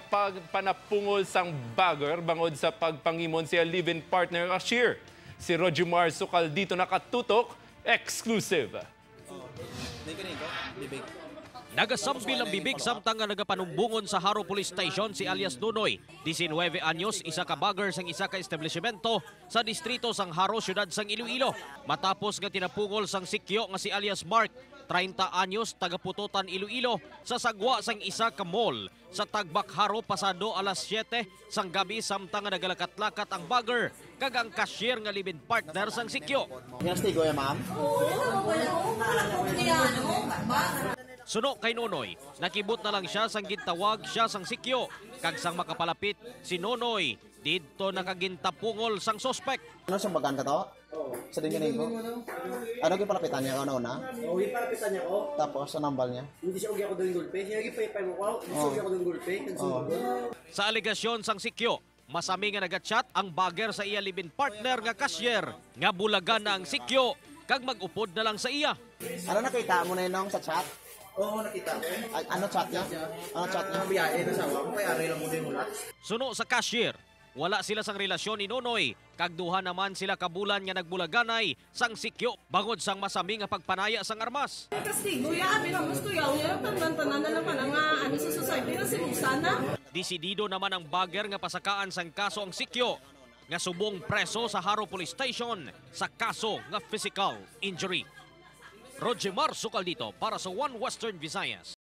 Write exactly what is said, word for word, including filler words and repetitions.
Pag panapungol sang bagger bangod sa pagpangimon siya live-in partner cashier. Si Rojimar Sukal dito nakatutok, exclusive. Nagasambil ang bibig samtang nga nagapanumbungon sa Jaro Police Station si alias Nonoy, diecinueve anyos, isa ka bagger sang isa ka establishmento sa distrito sang Jaro, siyudad sang Iloilo, matapos nga tinapungol sang sikyo nga si alias Mark, treinta anyos, taga Putotan, Iloilo, sa sagwa sang isa ka mall sa Tagbak, Jaro, pasado alas siyete sang gabi, samtang nga nagalakat-lakat ang bagger kag ang cashier nga live-in partner sang sikyo. Yung stigo ya, ma'am? Suno kay Nonoy, nakibot na lang siya sang gintawag siya sang sikyo, kag sang makapalapit si Nonoy, didto nakagintapungol sang suspek. Ano sa bagan ka to? Sa dingin ko. Ano yung palapitan niya una-una? Oo, yung palapitan niya ko. Tapos, sa nambal niya? Hindi siya ugya ko doon gulpe. Siya naging paypay mo ko. Hindi siya ugya ko doon gulpe. Nagsumbong. Sa alegasyon sang sikyo, masami nga nag-chat ang bagger sa iya live-in partner nga cashier nga bulagan na ang sikyo kag mag-upod na lang sa iya. Ano nakita mo na yun sa chat? Oo, nakita ko. Ay, ano chat niya? Ano chat niya? Ang biyahe na sawa ko. Kaya ari lang mo din mula. Suno sa cashier, wala sila sang relasyon ni Nonoy, kag duha naman sila ka bulan nga nagbulaganay sang sikyo bangod sang masami nga pagpanaya sang armas. Kastigo ya, abi na mas kuyaw niya, tanan-tanan na lang pala nga ano sa society na sinugsana. Desidido naman ang bagger nga pasakaan sang kaso ang sikyo, nga subong preso sa Jaro Police Station sa kaso nga physical injury. Rojimar Sukal dito para sa One Western Visayas.